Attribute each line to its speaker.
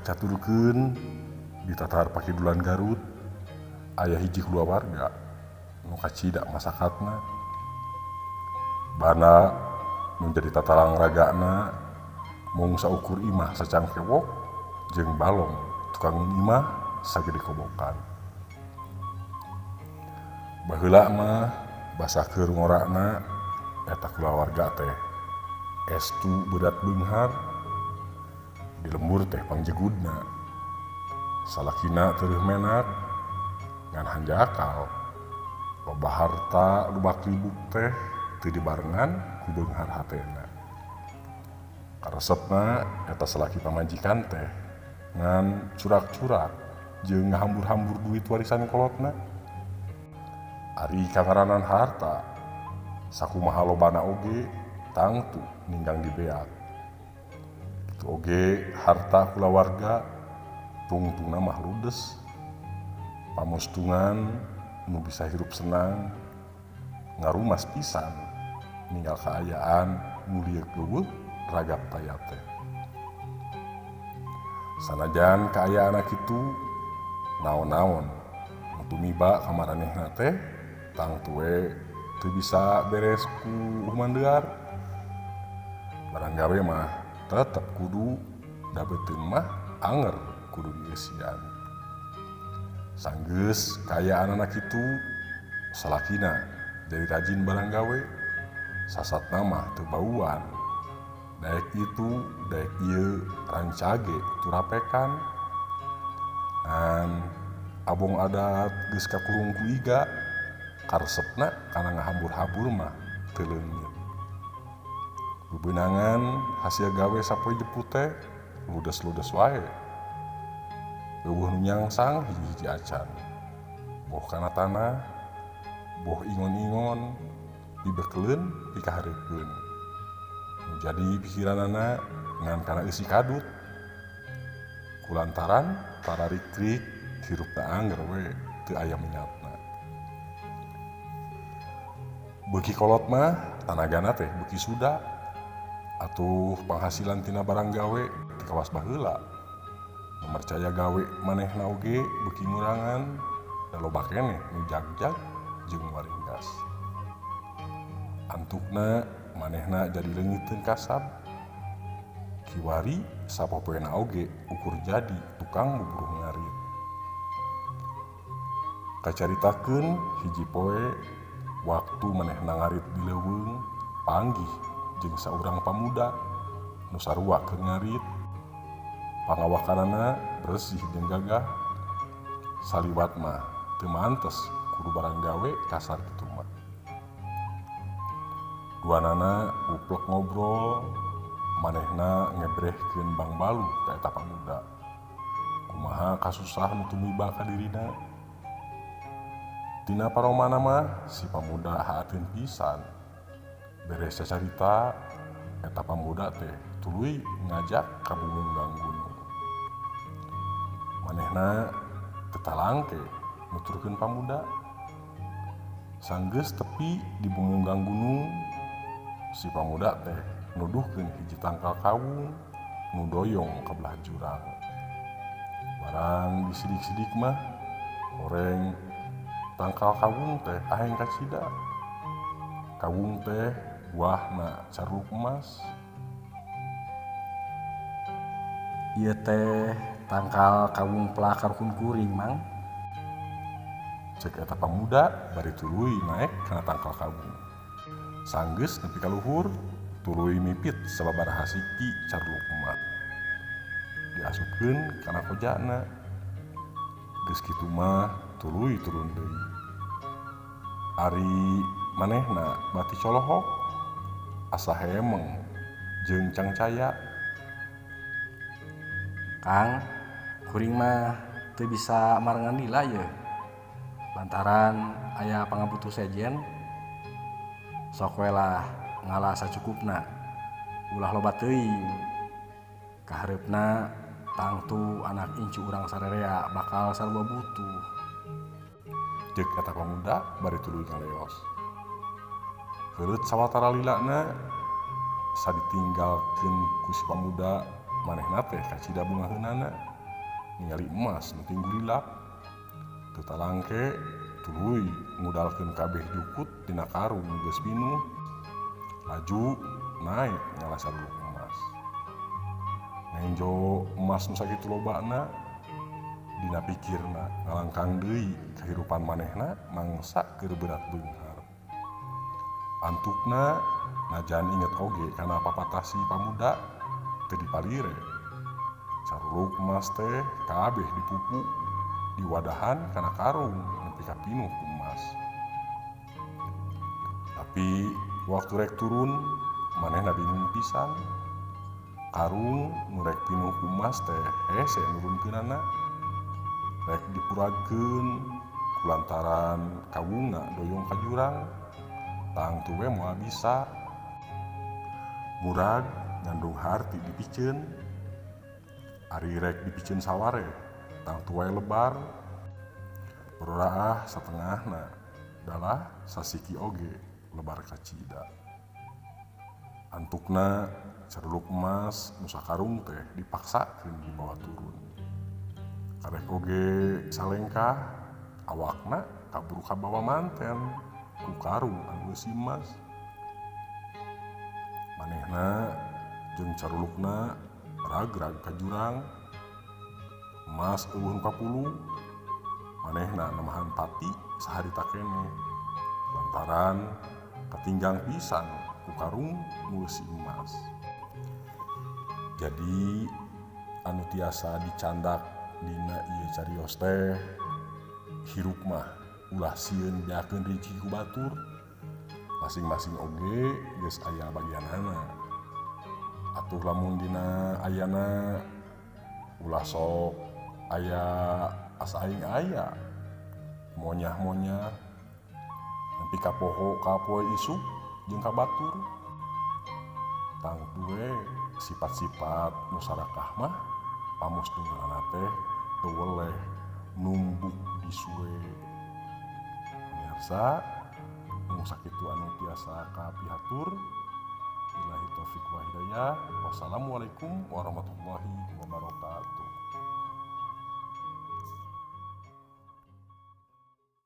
Speaker 1: Kacaturkeun di Tatar Pakidulan Garut aya hiji kulawarga nu kacida masakatna. Bana nu jadi tatalang ragana mung saukur imah sacangkewok jeung balong tukang imah sagede kobokan. Baheula mah basa keur ngorana eta kulawarga teh estu beurat beunghar di lembur teh pangjegudna. Salakina tereuh menak ngan hanjakal loba harta lubak libuk teh teu dibarengan ku beunghar hatena. Karesepna eta salaki pamajikan teh ngan curak-curak jeung ngahambur-hambur duit warisan kolotna. Ari kangaranan harta sakumaha lobana oge tangtu ninggang dibeak. Kitu oge harta kulawarga tungtungna mah ludes. Pamustungan nu bisa hirup senang ngarumas pisan ninggal kaayaan nu lieuk leuweuh ragap taya teh. Sanajan kaayaanna kitu naon-naon nu tumiba ka maranehna teh tangtu we teu bisa beres ku humandear. Barang gawe mah tetep kudu da beuteung mah anger kudu dieusian. Sanggeus kaayaanana kitu salakina jadi rajin barang gawe sasatna mah teu bauan. Daek itu daek ieu rancage turapekan. Ngan abong adat geus kakurung ku iga karesepna kana ngahambur-hambur mah teu leungit. Bebeunangan hasil gawe sapoe jeput teh ludes-ludes wae. Euweuh nu nyangsang hiji-hiji acan. Boh kana tanah, boh ingon-ingon, dibekeleun pikahareupeun. Nu jadi pikiranana ngan kana eusi kadut. Kulantaran tararikrik hirupna angger we teu aya menyatna. Beuki kolot mah tanagana teh beuki suda. Atuh panghasilan tina barang gawe teu kawas baheula. Nu mercaya gawe manehna oge beuki ngurangan da loba keneh nu jagjag jeung waringgas. Antukna manehna jadi leungiteun kasab. Kiwari sapopoena oge ukur jadi tukang buburuh ngarit. Kacaritakeun hiji poe waktu manehna ngarit di leuweung panggih jeung saurang pamuda nu sarua keur ngarit. Pangawakanana beresih jeung gagah. Saliwat mah teu mantes kudu barang gawe kasar kitu mah. Duanana uplek ngobrol manehna ngebrehkeun bangbaluh ka eta pamuda. Kumaha kasusah nu tumiba ka dirina. Tina paromana mah si pamuda haateun pisan. Beres cacarita eta pamuda teh tuluy ngajak ka bumunggang gunung. Manehna teu talangke nuturkeun pamuda. Sanggeus tepi di bumunggang gunung si pamuda teh nuduhkeun hiji tangkal kawung nu doyong ka belah jurang. Barang disidik-sidik mah horeng tangkal kawung teh aheng kacida. Kawung teh buahna caruk emas.
Speaker 2: Ieu teh tangkal kawung pelakar kuring, Mang.
Speaker 1: Cek eta pamuda bari tuluy naek kana tangkal kawung. Sanggeus nepi ka luhur tuluy mipit sababaraha siki caruk emas. Diasupkeun kana kojana. Geus kitu mah tuluy turun deui. Ari manehna bati colohok asa hemeng jeung cangcaya.
Speaker 2: Kang, kuring mah teu bisa marengan lila ye. Lantaran aya pangabutuh sejen. Sok we lah ngalah sacukupna. Ulah loba teuing. Kahareupna tangtu anak incu urang sarerea bakal sarua butuh.
Speaker 1: Ceuk eta pamuda bari tuluy ngaleos. Heureut sawatara lilana saditinggalkeun ku si pamuda manehna teh kacida bungaheunana. Ningali emas nu tinggulilap. Teu talangke tuluy ngudalkeun kabeh jukut dina karung nu geus pinuh. Laju naek ngala caruluk emas. Nenjo emas nu sakitu lobana dina pikirna ngalangkang deui kahirupan manehna mangsa keur berat beunghar. Antukna najan inget oge kana papatah si pamuda teu dipalire. Caruluk emas teh kabeh dipupu diwadahan kana karung nepi ka pinuh ku emas. Tapi waktu rek turun manehna bingung pisan. Karung nu rek pinuh ku emas teh hese nurunkeunana. Rek dipuragkeun kulantaran kawungna doyong ka jurang. Tangtu we moal bisa. Murag ngandung harti dipiceun. Ari rek dipiceun saware tangtu wae lebar. Peroraah satengahna dalah sasiki oge lebar kacida. Antukna caruluk emas nu sakarung teh dipaksakeun dibawa turun. Karek oge salengkah awakna kaburu kabawa manten ku karung anu eusi emas. Manehna jeung carulukna ragrag ka jurang. Emas euweuh nu kapulung. Manehna nemahan pati saharita keneh lantaran katinggang pisan ku karung nu eusi emas. Jadi anu tiasa dicandak dina ieu carios teh hirup mah ulah sieun beakeun riji ku batur. Masing-masing oge geus aya bagianana. Atuh lamun dina ayana ulah sok aya asa aing aya monyah-monyah nepi ka poho ka poe isuk jeung ka batur. Tangtu we sifat-sifat nu sarakah mah pamustunganana teh teu weleh numbuk disuwe. Pemirsa, mung sakitu anu tiasa kapihatur. Billahi taufik wa hidayah. Wassalamualaikum warahmatullahi wabarakatuh.